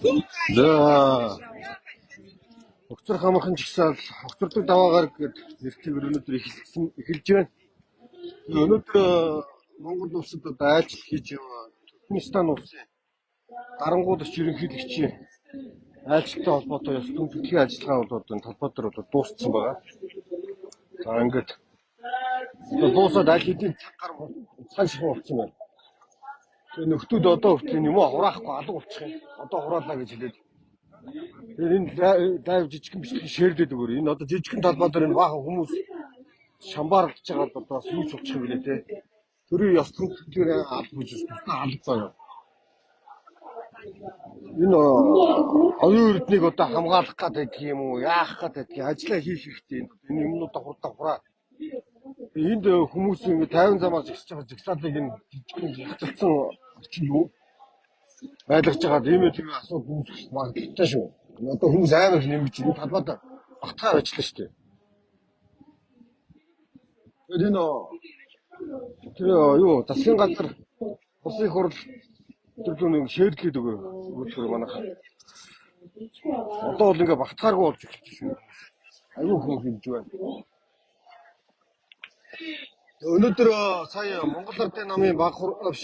За Хөгцөр хамархан жагсаал хөгцөрдөг даваа гараг гэд нэртэйгээр өнөөдөр эхэлж байна. Өнөөдөр Монгол улсад одоо айлчлал хийж яваа Туркменистан улсын дарангуулагч ерөнхийлөгчийн айлчлалтай холбоотой ёс дүнлэгийн ажиллагаа бол одоо энэ талбай дээр бол дууссан байгаа. За ингээд дуусаад аль хэдийн цаг гар цаг шахуу болсон байна. Тэгээ нөхдүүд одоо хүртэл юм уу хураахгүй алга болчих юм. Одоо хураалаа гэж хэлээд. Тэгэхээр энэ live жижигхэн бичлэг share лээд өгөөрэй. Энэ одоо жижигхэн талбай дээр энэ баахан хүмүүс шамбаарч байгаа бол одоо бас юу ч болчих юм бэлээ те. Төрийн ёс дүнлэгээр алба гэж тусдаа алба заяа. Энэ оюун эрднийг одоо хамгаалах гэдэг юм уу, яах гэдэг ажиллаа хийх хэрэгтэй. Энэ юмнуудаа хурдан хураа. Энд хүмүүс ингэ 50 замаар жигсэж байгаа жагсаалыг энэ жижигхэн хятадсан орчин юу байлгаж байгаа ийм тийм асуудал үүсэх магадлалтай шүү. Одоо хүмүүс амар их нэмэгдэж энэ талбайд багтгаа ажиллаа шүү дээ. Тэгээд энэ тэр юу засгийн газар улсын их хурл төрлөө нэг share лээд өгөө өгөхөр манайх. Одоо бол ингээ багтгааргүй болж эхэлж шүү. Аюу хүмүүс хэмжиж байна. Өнөөдөр сая Монгол Ардын намын баг биш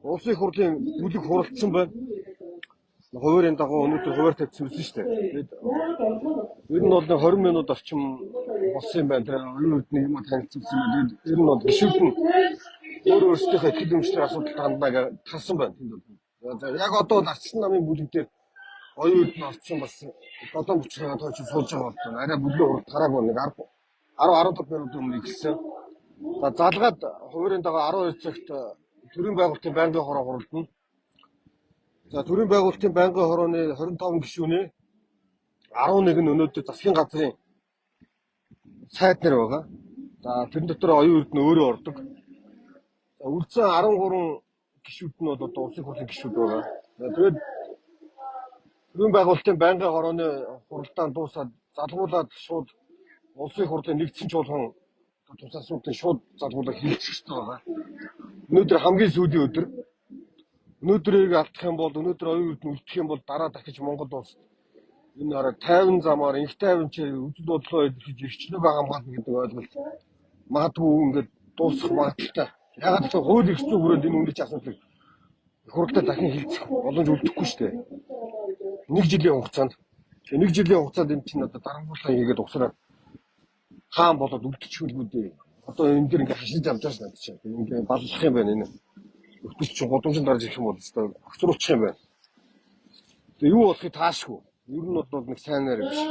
улсын их хурлын бүлэг хуралдсан байна. Хуваарийн дагуу өнөөдөр хуваар тавьсан байсан шүү дээ. Тэгээд ер нь бол 20 минут орчим болсон юм байна. Тэр оюун эрдэнэ юм танилцсан юм байна. Тэгээд ер нь бол гишүүд нь өөр өөрсдийнхөө итгэл үнэмшлийн асуудалд хандна гэж тасан байна. За яг одоо бол Арчсан намын бүлэг дээр оюун эрдэнэ орсон бас 7:30 тойч сууж байгаа бол арай бүлгийн хурд гараагүй нэг 10 15 минут өмнө эхэлсэн. За залгаад хуваарийн дагуу 12 цагт төрийн байгуулалтын байнгын хороо хуралдана. За төрийн байгуулалтын байнгын хорооны 25 гишүүний 11 нь өнөөдөр засгийн газрын сайд нар байгаа. За тэрэн дотор оюун эрдэнэ өөрөө ордог. За үлдсэн 13 гишүүд нь бол одоо улсын хурлын гишүүд байгаа. За тэгээд төрийн байгуулалтын байнгын хорооны хуралдаан дуусаад залгуулад шууд улсын хурлын нэгдсэн чуулган тус асуудлыг шууд залгуулаад хилцэх ёстой байгаа. Өнөөдөр хамгийн сүүлийн өдөр. Өнөөдрийг алдах юм бол өнөөдөр оюун эрдэнэ үлдэх юм бол дараа дахиж Монгол улс энэ араа 50 замаар инх тайван үзэл бодлоо илэрхийлж эрхчлөөгөө хамгаална гэдэг ойлголт магадгүй ингээд дуусах магадлалтай. Ягаад гэвэл хууль эрх зүйн хүрээнд энэ үнэлж асуудлыг их хурлаа дахин хилцэх боломж үлдэхгүй шүү дээ. Нэг жилийн хугацаанд нэг жилийн хугацаанд энэ чинь одоо дарангуулсан хийгээд угсараа хаан болоод үлдчихвэлгүй дээ. Одоо энэ дэр ингээд хашиж авч байгаа надад чинь. Ингээд баллах юм байна энэ. Өтөс чинь гудамжинд гарч ирэх юм бол өстой огцруулчих юм байна. Тэгээ юу болохыг таашгүй. Ер нь бол нэг сайн найр биш.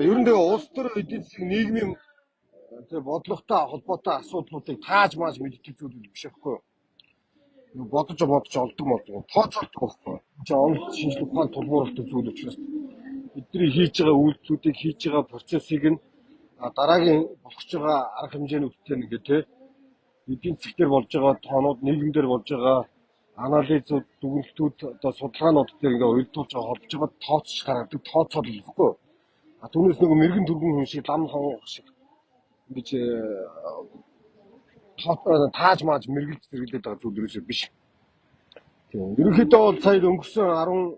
Ер нь тэгээ улс төр эдийн засгийн нийгмийн тэгээ бодлоготой холбоотой асуудлуудыг тааж мааж мэддэг зүйл биш байхгүй юу? Бодож бодож олдог молдог. Тооцоолдог байхгүй юу? Чи онол шинжлэх ухаан тулгуурлалтай зүйл учраас бидний хийж байгаа үйлдэлүүдийг хийж байгаа процессыг нь дараагийн болох гэж байгаа арга хэмжээнүүдтэй нэг тий эдийн засаг дээр болж байгаа тоонууд, нийгэмдэр болж байгаа анализууд, дүгнэлтүүд, одоо судалгаанууд дээр ингээ уялдуулж байгаа холбож байгаа тооцож гаргадаг тооцоолол байхгүй юу? А түүнээс нөгөө мэрэгэн түргэн хүн шиг лам хонх шиг ингэж тааж мааж мэргэлж зэрэглээд байгаа зүйл ерөөсөө биш. Тийм. Ерөнхийдөө бол сая өнгөрсөн 10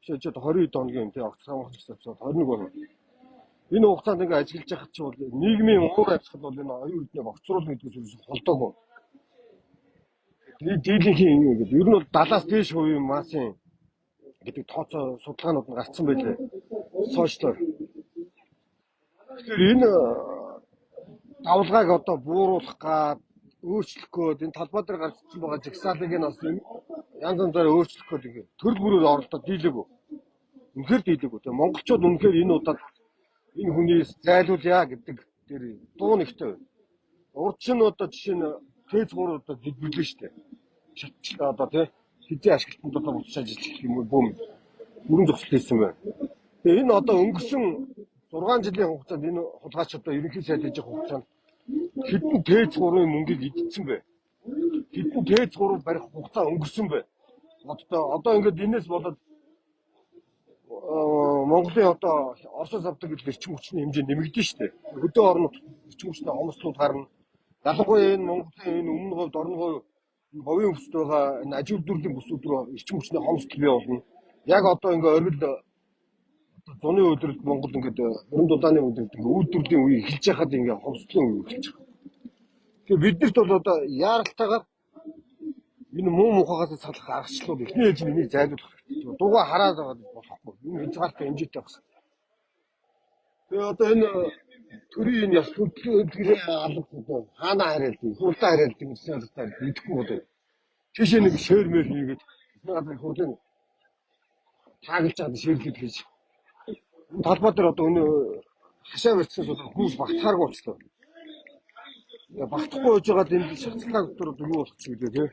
биш 20 хоногийн тий огцхон гэсэн 21 болно. Энэ хугацаанд ингээ ажиллаж байхад чи бол нийгмийн уур амьсгал бол энэ оюун эрдэнэ богцруулна гэдгээс ерөөсөө холдоогүй. Дийлэнхийн юм гэдэг. Ер нь бол 70-аас дээш хувийн массын гэдэг тооцоо судалгаанууд нь гарцсан байлээ. Сошиалор. Тэгэхээр энэ давлгааг одоо бууруулах гад өөрчлөх гээд энэ талбай дээр гарцсан байгаа жагсаалыг нь бас янз янзаар өөрчлөх гээд ингээ төрөл бүрээр оролдоод дийлээгүй. Үнэхээр дийлээгүй. Тэгээ монголчууд үнэхээр энэ удаад энэ хүнээс зайлуулъя гэдэг дээр дуу нэгтэй байна. Урд чинь одоо жишээ нь Т3 одоо дэлбэрлээ шүү дээ. Шатчлаа одоо тий хизээ ашиглалтанд одоо буцаж ажиллах юм уу бүүм бүрэн зогсолт хийсэн байна. Тэгээ энэ одоо өнгөрсөн 6 жилийн хугацаанд энэ хулгайч одоо ерөнхий сайд хийж байгаа хугацаанд хэдэн Т3-ын мөнгийг идсэн бэ? Хэдэн Т3 барих хугацаа өнгөрсөн бэ? Одоо ингээд энэс болоод Монголын одоо Оросоос авдаг гэдэг эрчим хүчний хэмжээ нэмэгдэн шүү дээ. Хөдөө орнууд эрчим хүчний хомсдлууд гарна. Ялангуяа энэ Монголын энэ өмнө говьд, орон говь, говийн өвсөд байгаа энэ аж үйлдвэрлэлийн бүсүүд рүү эрчим хүчний хомсдол бий болно. Яг одоо ингээ оргил зуны өдрөлд Монгол ингээд өрөнд дулааны өдрөлд ингээ үйлдвэрлэлийн үе эхэлж байхад ингээ хомсдлын үе эхэлж байгаа. Тэгээ биднэрт бол одоо яаралтайгаар энэ муу мухагаас салах аргачлалууд эхний ээлжинд энийг зайлуулах хэрэгтэй. Дугаа хараад байгаа болохгүй. Энэ хязгаартай хэмжээтэй байх хэрэгтэй. Тэгээ одоо энэ төрийн энэ яс төлөвлөгөө алга одоо хаана хариалдаг, хурдаа хариалдаг, гэсэн алгатай мэдэхгүй одоо. Тийшээ нэг шээр мэр хийгээд энэ газар хурлын тааглаж байгаа шээрлээд хийж. Энэ талбай дээр одоо өнөө хашаа барьсан сул хүмүүс багтахааргүй болчихлоо. Багтахгүй байж байгаад энэ шацлаа дотор одоо юу болох ч гэдэг те.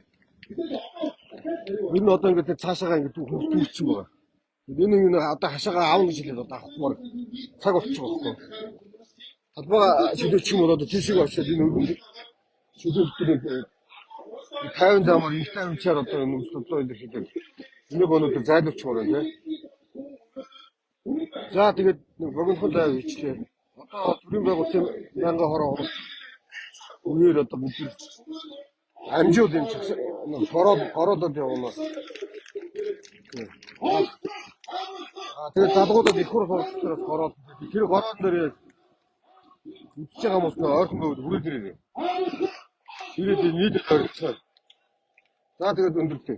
Энэ одоо ингээд цаашаагаа ингээд хүмүүс дүүрсэн байгаа. Энэ энэ одоо хашаагаа аавна гэж хэлээд одоо авахгүй цаг болчих واخгүй. Талбайгаа шилжүүлчих юм бол одоо тийшээ очиод энэ өргөн шилжүүлэлтийг 50 замаар их 50-чаар одоо энэ үс төлөө илэрхийлээд энийг өнөөдөр зайлуулчихмаар байна те. За тэгээд богинохон лайв хийчлээ. Одоо төрийн байгууллагын мянган хороо үеэр одоо бүгд амжиул юм гороод гороодод явна. Аа тэгээд залгуудад их хурл хурцлаас гороод тэр гороон дээр үдчихэж байгаа хүмүүс нөө ойрхон байвал хүрээд ирээрэй. Ирээд нийт ойролцоо. За тэгээд өндөрлөө.